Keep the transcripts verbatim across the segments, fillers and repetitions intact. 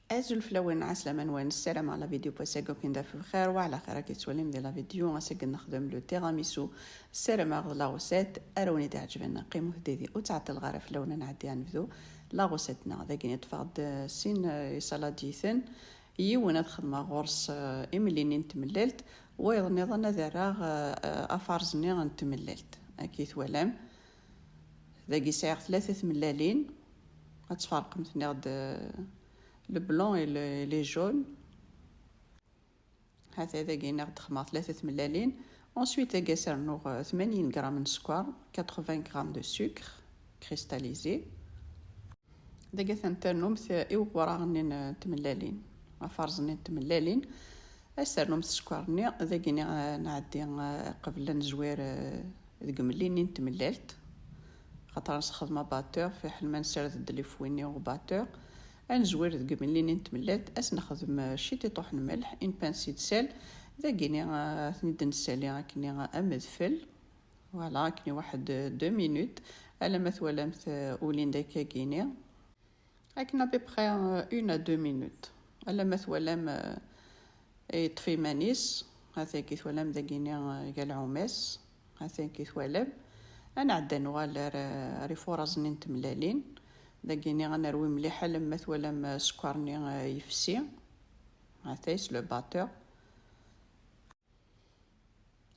Azul fell-awen, ɛeslama-nwen, ssarameɣ la vidéo n wass-agi ad ken-taf bxir wa ɛla xir. Ad k-tettwalim di la vidéo, ass-agi nexdem le tiramisu. Ssarameɣ d la recette ara wen-iɛeǧben. Qqimet didi, ur ttɛeṭṭileɣ ara fell-awen, ad nɛeddi ad nebdu la recette-nneɣ. Dagi ṭṭfeɣ-d, eh, sin, eh, iṣaladyiten. Yiwen ad xedmeɣ ɣur-s, eh, imellil-nni n tmellalt, wayeḍ nniḍen ad rreɣ, eh, eh, afarẓ-nni n tmellalt. Akka i twalam. Dagi sɛiɣ tlata tmellalin. Ad tferqemt, nniɣ-d, eh, le blanc et le, et les jaunes. Hata dagi nniɣ-d xedmeɣ tlata tmellalin. Ensuite, dagi ad s-rnuɣ, eh, tmanyin grammes n sskeṛ, quatre-vingts grammes de sucre cristallisé. Dagi ad ten-ternumt i uɣuraɣ-nni n tmellalin, afarẓ-nni n tmellalin. Ad s-ternumt sskeṛ-nni, dagi-nni, eh, nɛeddi, eh, qbel ad nezwir, eh, deg umellil-nni n tmellalt. Xaṭer ad nexdem abatteur, fiḥel ma nessared-d les fruits-nni au batteur. Ad nezwir deg umellil-nni n tmellalt, ad s-nexdem, eh, ciṭiṭuḥ n mmelḥ, une pincée de sel. Dagi-nni, eh, ad ten-id-nessali akkenni am udfel. Voilà, akkenni waḥed, eh, deux minutes, alamma twalamt, eh, ulin-d akkagi-nni. Akken à peu près, euh, une à deux minutes. Alamma twalam, euh, yeṭṭef iman-is. Hataki twalam dagini, euh, iga lɛuma-s. Hataki twalam. Ad nɛeddi ad nuɣal ar, ar ifuraẓ-nni n tmellalin. Dagini ad nerwi mliḥ alamma twalam, euh, sskeṛ-nni, euh, yefsi. Hatay s le batteur.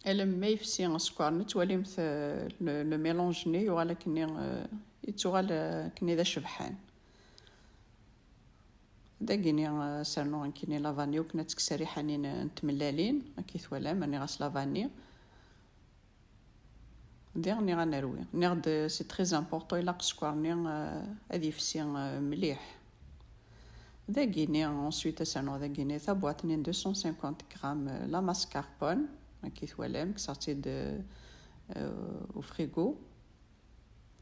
Alamma yefsi sskeṛ-nni, twalimt, euh, le, le mélange-nni yuɣal akkenni, euh, yettuɣal, euh, akkenni d acebḥan. Dagini, euh, sernuɣ nekkini la vanille akken ad tekkes rriḥa-nni n, n tmellalin, akka i twalam, rniɣ-as la vanille. Diɣ nniɣ ad nerwi. Nniɣ-d, c'est très important, ilaq sskeṛ-nni, euh, ad yefsi, euh, mliḥ. Dagini, ensuite, ad s-rnuɣ dagini tabwaṭ-nni n deux cent cinquante grammes, euh, la mascarpone, akka i twalam, kkseɣ-tt-id, euh, au frigo.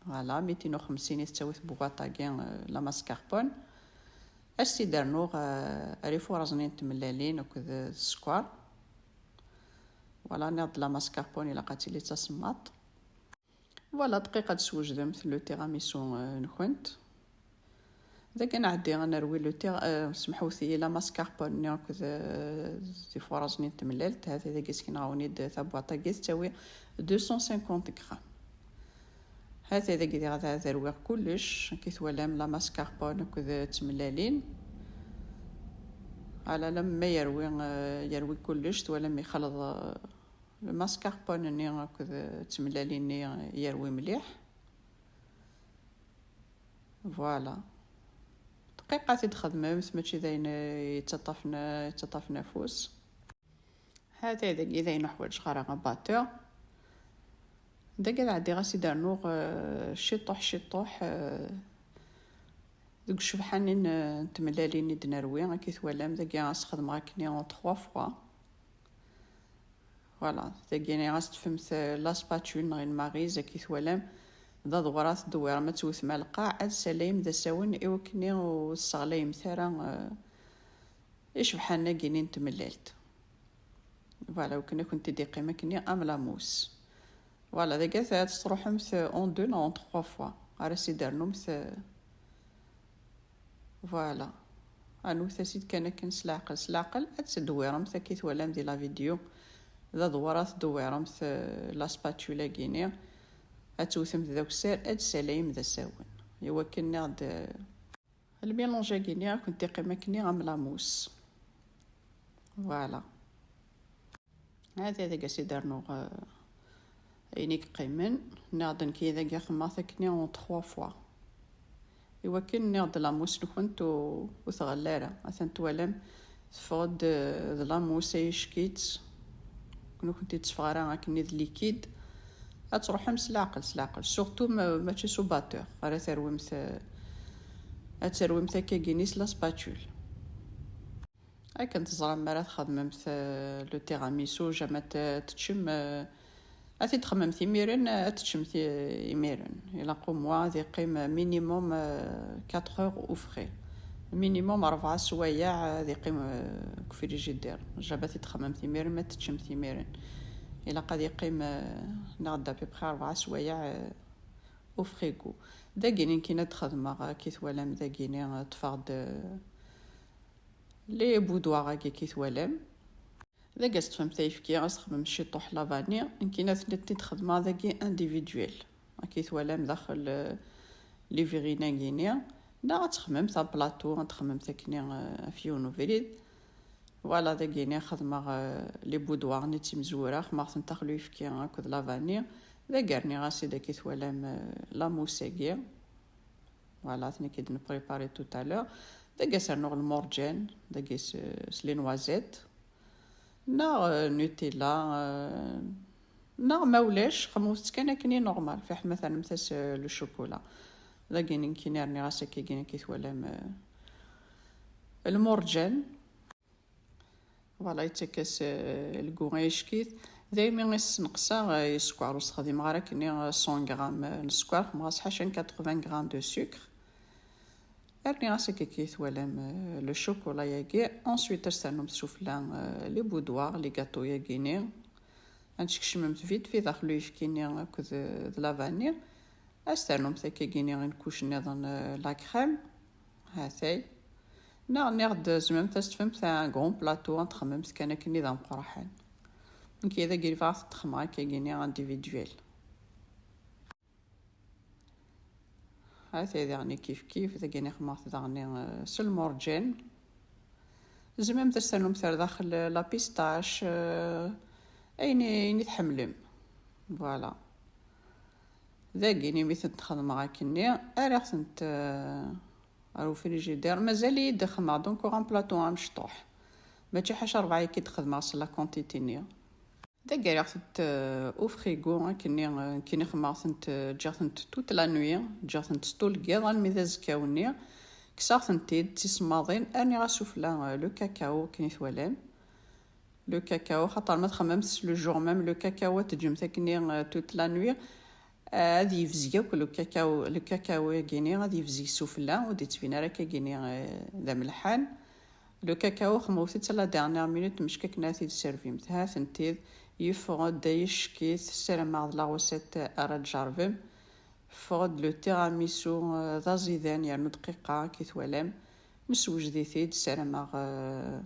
Voilà, mitin u xemsin i tettawi tbwaṭ-agi, euh, la mascarpone. Ad s-tt-id-rnuɣ, euh, ar ifuraẓ-nni n tmellalin akked, euh, sskeṛ. Voilà, nniɣ-d la mascarpone ilaq ad tili d tasemmaḍt. Voilà, dqiqa ad swejdemt le tiramisu, euh, nkent. Dagi ad nɛeddi ad nerwi le tir-, euh, semḥewt-iyi, la mascarpone-nni akked, euh, tifuraẓ-nni n temlalt. Hati dagi skin ɣawen-id tabwaṭ-agi tettawi deux cent cinquante grammes. Hati dagi diɣ ad, ad rwiɣ kullec, akka i twalam la mascarpone akked tmellalin. Ala, alamma yerwi, euh, yerwi kullec, twalam ixleḍ, euh, le mascarpone-nni akked tmellalin-nni yerwi mliḥ. Voilà. Dqiqa ad t-id-txedmemt, mačči d ayen yettaṭṭafen, yettaṭṭafen afus. Hata dagi d ayen ur ḥwaǧeɣ ara abatteur. Dagi ad ɛeddiɣ ad s-id-rnuɣ, euh, ciṭuḥ, ciṭuḥ, euh, deg ucebḥan-nni n, n tmellalin i d-nerwi, akka i twalam, dagi ad s-xedmeɣ akkenni en trois fois. Voilà, dagini ad s-tefemt, euh, la spatule neɣ une maryse, akka i twalam, d aḍewwer ad tdewwirem, ad tewtem ar lqaɛ, ad tessalayem d asawen, i wakken ur tesseɣlayem ara, euh, icebḥanen-agi-nni n tmellalt. Voilà, wakken ad kent-id-iqqim akkenni am la mousse. Voilà, dagi ad, ad tettruḥumt en deux neɣ en trois fois. Ara s-id-ternumt, euh, Voilà. Anewt-as-id kan akken s leɛqel, s leɛqel, ad tedwiremt, akka i twalam di la vidéo. D aḍewwer ad tedwiremt, euh, la spatule-agi-nni. Ad tewtemt d akessar, ad tessalayem d asawen. I wakken nniɣ-d, euh, le mélange-agi-nni ad kent-iqqim akkenni am la mousse. Voilà. Hati dagi ad s-id-rnuɣ, euh, ayen i yeqqimen. Nniɣ-d nekk dagi xedmeɣ-t akkenni en trois fois. I wakken nniɣ-d la mousse-nkent ur, ur tɣelli ara. Atan twalam, teffeɣ-d, euh, d la mousse ay ickit. Nekenti ur tetteffeɣ ara akkenni d liquide. Ad truḥem s leɛqel, s leɛqel. Surtout ma, mačči s ubatteur ara terwimt, euh, ad terwimt akkagini s la spatule. Akken teẓram, mi ara txedmemt, euh, le tiramisu, jamais ad t-, teččem, euh, ad t-id-txedmemt imiren, euh, ad teččemt i-, imiren. Ilaq au moins ad yeqqim minimum, euh, quatre heures au frais. Minimum rebɛa swayeɛ, euh, ad yeqqim, euh, deg ufrijidir. Jamais ad t-id-txedmemt imiren, ma ad teččemt imiren. Ilaq ad yeqqim, euh, nniɣ-d à peu près rebɛa swayeɛ, euh, au frigo. Dagini nekkini ad xedmeɣ, akka i twalam, dagini, euh, ṭṭfeɣ-d, euh, Les boudoirs-agi ki twalam, dagi ad s-txedmem ayefki, ad s-txedmem ciṭuḥ la vanille. Nekkini ad ten-id-xedmeɣ dagi individuel. Aki twalam daxel, euh, les verrines-agi-ni. Neɣ ad txedmem en plateau, ad txedmem akkenni, euh, ɣef yiwen ubrid. Voilà, dagi-ni xedmeɣ, euh, les boudoirs-nni d timezwura, xedmeɣ-tent daxel uyefki akked la vanille. Dagi rniɣ-as-id, aki twalam, euh, la mousse-agi. Voilà, atni ki d-nprépari tout à l'heure. Dagi ad s-rnuɣ lmurǧan, dagi s, s les noisettes. Neɣ, euh, Nutella, euh, neɣ ma ulac, xedmet-tt kan akken i normal, fiḥel ma ternemt-as, euh, le chocolat. Dagi nekkini rniɣ-as akkagi, ki twalam, euh, lmurǧan. Voilà, yettak-as, euh, le goût ayecki-t. Daymi i s-sneqsaɣ, euh, i sskeṛ, ur sexdimeɣ ara akkenni, euh, cent grammes, euh, n sskeṛ, xedmeɣ-as ḥaca n quatre-vingts grammes de sucre. Rniɣ-as akka ki twalam, euh, le chocolat-agi. Ensuite, ad s-ternumt sufella, euh, les boudoirs, les gâteaux-agi-ni. Ad tt-tkecmemt vite fait daxel uyefki-nni akked, euh, d la vanille. Ad s-ternumt akkagi-ni une couche nniḍen, euh, la crème. Ha-t-ay. Neɣ nniɣ-d tzemremt ad s-tfemt un grand plateau, ad txemmemt kan akkenni d ameqraḥan. Nekki dagi bɣiɣ ad t-xedmeɣ akkagi-ni individuel. Ha-t-ay daɣen kif kif, dagi-ni xedmeɣ-t daɣen, euh, s lmurǧan. Tzemremt ad s-ternumt ar daxel, euh, la pistache, euh, ayen, ayen i tḥemmlem. Voilà. Dagi-ni mi tent-xedmeɣ akkenni, rriɣ-tent, euh, ar ufrijidir. Mazal-iyi d-xedmeɣ-d encore un plateau amecṭuḥ. Mačči ḥaca rebɛa i d-xedmeɣ s la quantité-nni. Dagi rriɣ-tent, euh, au frigo, akkenni, euh, nekkini xedmeɣ-tent, euh, ǧǧiɣ-tent toute la nuit, ǧǧiɣ-tent tout le yiḍ almi d azekka-nni. Kkseɣ-tent-id d tisemmaḍin, rniɣ-as sufella, euh, le cacao, akken i twalam. Le cacao, xaṭer ma txemmemt s le jour même, le cacao ad teǧǧemt akkenni, euh, toute la nuit, euh, ad yebzeg akk le cacao, le cacao-agi-ni ad yebzeg sufella, ur d-yettbin ara akkagi-ni, euh, d amelḥan. Le cacao xemmut-t à la dernière minute, mecc akken ara t-id-servimt. Ha-tent-id, yeffeɣ-d ayecki-t, ssarameɣ d la recette ara tjerrbem. Ffeɣ-d le tiramisu, euh, d aẓidan yernu dqiqa, ki twalam. Neswejed-it-id, ssarameɣ, euh,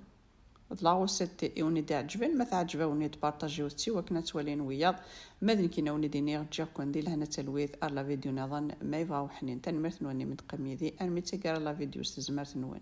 d la recette i wen-id-iɛeǧben. Ma teɛǧeb-awen-id, partagiwet-tt i wakken ad twalin wiyaḍ. Ma d nekkini a wen-id-iniɣ, ǧǧiɣ-ken di lehna d talwit ar la vidéo nniḍen, ma yebɣa uḥnin. Tanemmirt-nwen imi d-teqqim yid-i armi d taggara la vidéo s tezmert-nwen.